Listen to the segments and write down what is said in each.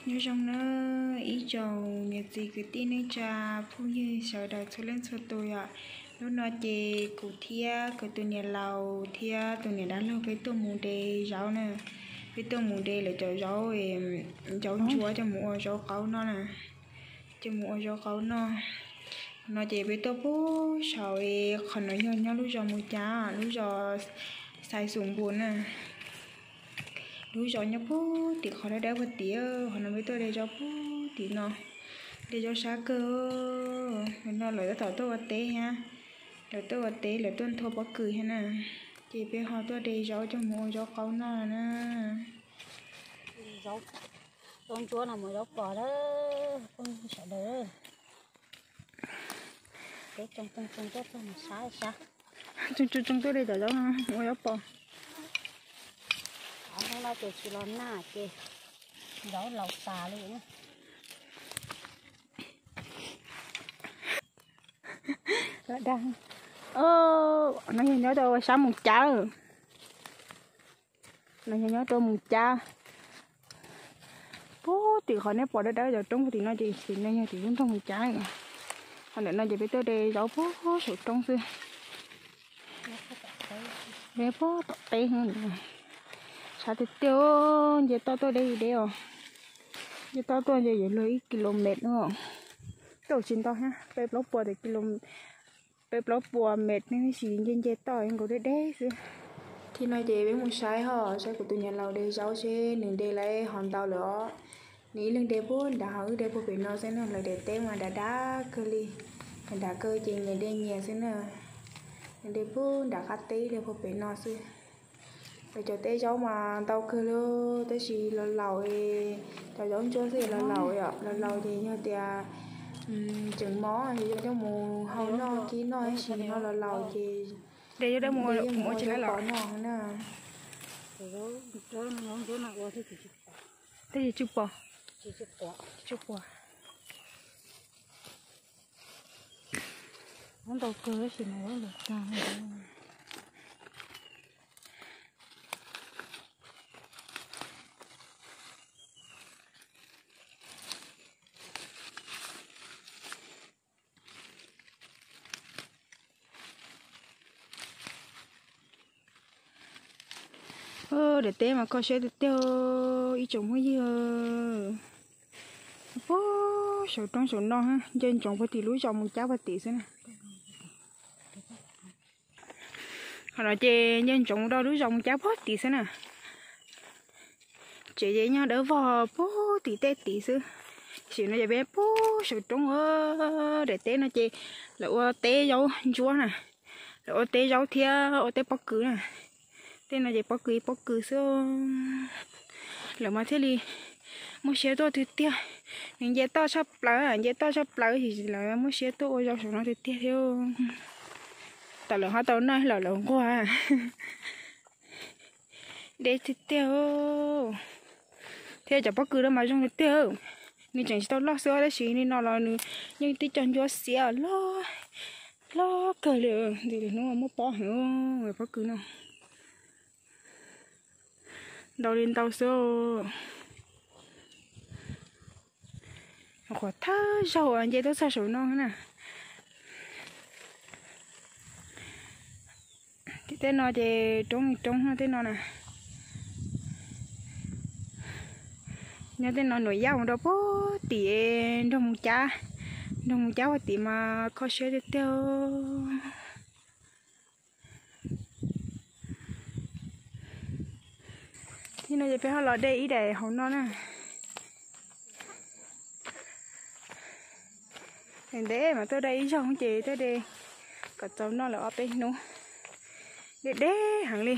Nyob zoo na ib tsoom niam txiv kwv tij neej tsa phooj ywg sawv daws txhua leej txhua tus yom. Hnub no ces kuv thiab kuv tus niam laus thiab tus niam dab laug peb tuaj mus de zaub na. Peb tuaj mus de lawv cov zaub, zaub ntsuab coj mus ua zaub qaub noj na. Coj mus ua zaub qaub noj. No ces peb tuaj pug saum, qhov no yog nyob lub zos Mus Cas, lub zos Xais Xus Npus na. Lub zos nyob pug tim qhov dawb dawb puag tim, qhov no peb tuaj de zaub pug tim no. De zaub sab kawg. No lawv tab tom tuaj ua teb thiab. Lawv tuaj ua teb, lawv tuaj nthua pob kws thiab na. Ces peb ho tuaj de zaub coj mus ua zaub qaub noj na. Zaub ntsuab no mus zaub pos lawm, phooj ywg sawv daws. Peb tsoo tsoo tsoo tuaj txog mus saib saib. Tsoo tsoo tsoo tuaj de cov zaub no mus ua zaub pos. Hnub no ces tsis los nag ces zaub laus tas li. No yog nyob rau sab Mus Cas. No yog nyob rau Mus Cas. Puag tim qhov nej pom dawb dawb cov roob puag tim no ces tim no yog tim lub nroog Mus Cas. Qhov ntawm no ces peb tuaj de zaub puag saum roob xwb. De puag tom teb. Sab tiag tiag, nce toj tuaj deb li deb os. Nce toj tuaj nce yuav luag ib kilomet no. Tuaj tsis ntau thiab, peb plaub puas, peb plaub puas met ne, tab sis nce nce toj nkaus deb deb xwb. Thaum no ces peb mus saib ho, saib kuv tus niam laus de zaub seb nws de lawm ho ntau lawm os. Nws ib leeg de puag nrad ho wb de puag pem no xwb na, lawv daim teb mas dav dav kawg li. Dav dav kawg ces nyias de nyias xwb na. Nws de puag nram qab teb, de puag pem no xwb. Lawv cov teb zaub mas ntau kawg li, tab sis los laus, cov zaub ntsuab xwb los laus, los laus ces yog tias tseem mos ces yuav coj mus hau noj kib noj, tab sis no los laus ces de mus ua zaub pos noj na. Tab sis tsis pom, tsis pom. Ntau kawg tab sis mas ntau tag. Daim teb mas kho siab tiag tiag ib tsoom phooj ywg. Puag saum roob saum no, nce ntsoov puag tim lub zos Mus Cab puag tim xwb na. Qhov no ces nce ntsoov rau lub zos Mus Cab puag tim xwb na. Tsev ces nyob dawb vog puag tim tej tid xwb. Tam sim no ces peb puag saum roob, daim teb no ces lawv ua teb zaub ntsuab na, lawv ua teb zaub thiab ua teb pob kws na. Tej no ces pob kws pob kws xwb. Lawv mas thiaj li muaj siab tuaj tiag tiag. Nws nce toj tshaj plaws, nce toj tshaj plaws, lawv muaj siab tuaj ua zaub saum no tiag tiag thiab. Tam lawv ho tau noj los lawv nquag. Deb tiag tiag. Thiab cov pob kws no mas zoo tiag tiag. Nws tseem tsis tau loj xwb tab sis li no los nws yeej tib co ntsuab xiav loj, loj kawg li. Ntxim li hnub muaj pob heev, pob kws no ntau li ntau xwb. Qhov thawj zaug uas nce tuaj txog saum no na. Tim tej no ces roob roob no tej no na. Nyob tej no nuam yaj mus rau puag tim nroog Mus Cab, nroog Mus Cab puag tim mas kho siab tiag tiag. Tim no ces peb ho los de ib daim hauv no na. Ntev mas tuaj de ib zaug ces tuaj de kom txaus noj lawm ob peb hnub. Deb deb heev li.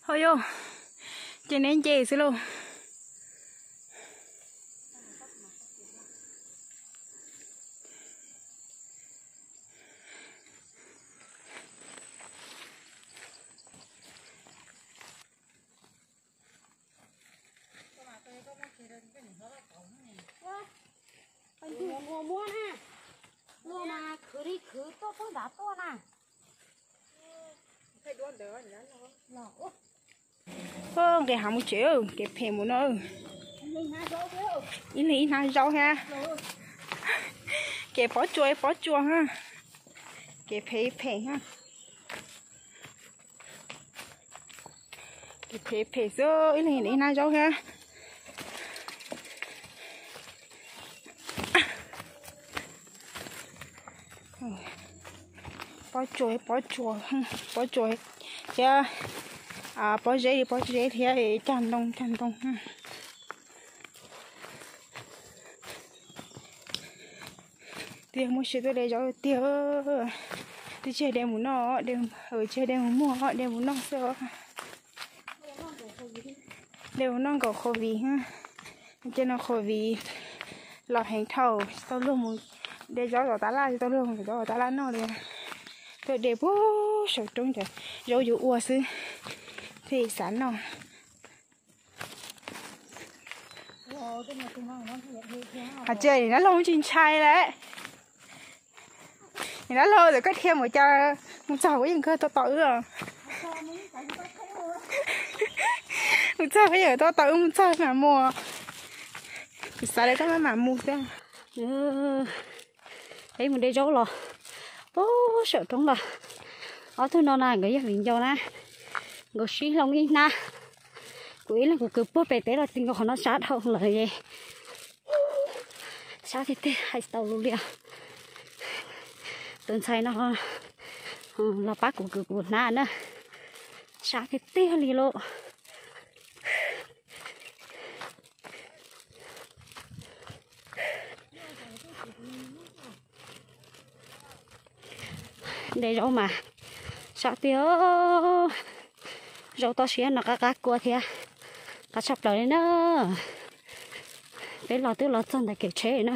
Ho yog, ces neb nce xwb lauj. Muaj muab na, muaj mas khwv li khwv tuaj poob nrad tuaj na. Nqis hav mus tsev, kev phem mus no. Ib leeg ib hnab zaub thiab. Kev pob tsuas pob tsuas ha. Kev phem phem ha. Kev phem phem xwb, ib leeg ib hnab zaub thiab. Pob tsuas pob tsuas, pob tsuas thiab, pob zeb li pob zeb thiab, cag ntoo cag ntoo. Tiag, muaj siab tuaj de zaub tiag. Twb tsis de mus noj, tsis de mus muag, de mus noj xwb. De mus noj nkaus covid, ces no covid los heev dhau, tsis tau luag mus de zaub tom tab laj, tsis tau luag mus zaub tom tab laj noj li. Tuaj de puag saum roob cov zaub yuav ua xwb, thiaj xav noj. Hais tias nim no laug tsis ntshai lawm. Nim no laug txawm koj dhia mus cas mus txog kuv yeej kawg tau tau wb. Mus txog kuv yeej tau tau wb mus txog mam mus. Kuv xav li koj maj mam mus xwb. Peb mus de zaub los puag saum roob los. Ob tug no na nkawd yog viv ncaus na, nkawd sib hloov ib hnab. Kuv ib leeg kuv kwv puag pem teb los txij nkaus qhov no sab dhau lawm. Sab tiag tiag hais tsis tau lus li. Tus ntxhais no los pab kuv kwv kuv hnab na. Sab tiag tiag li lauj. De zaub mas sab tiag. Zaub toj siab no qab qab kua thiab, qab tshaj plaws li na. Peb los twb los txog ntawm kev tsheb na.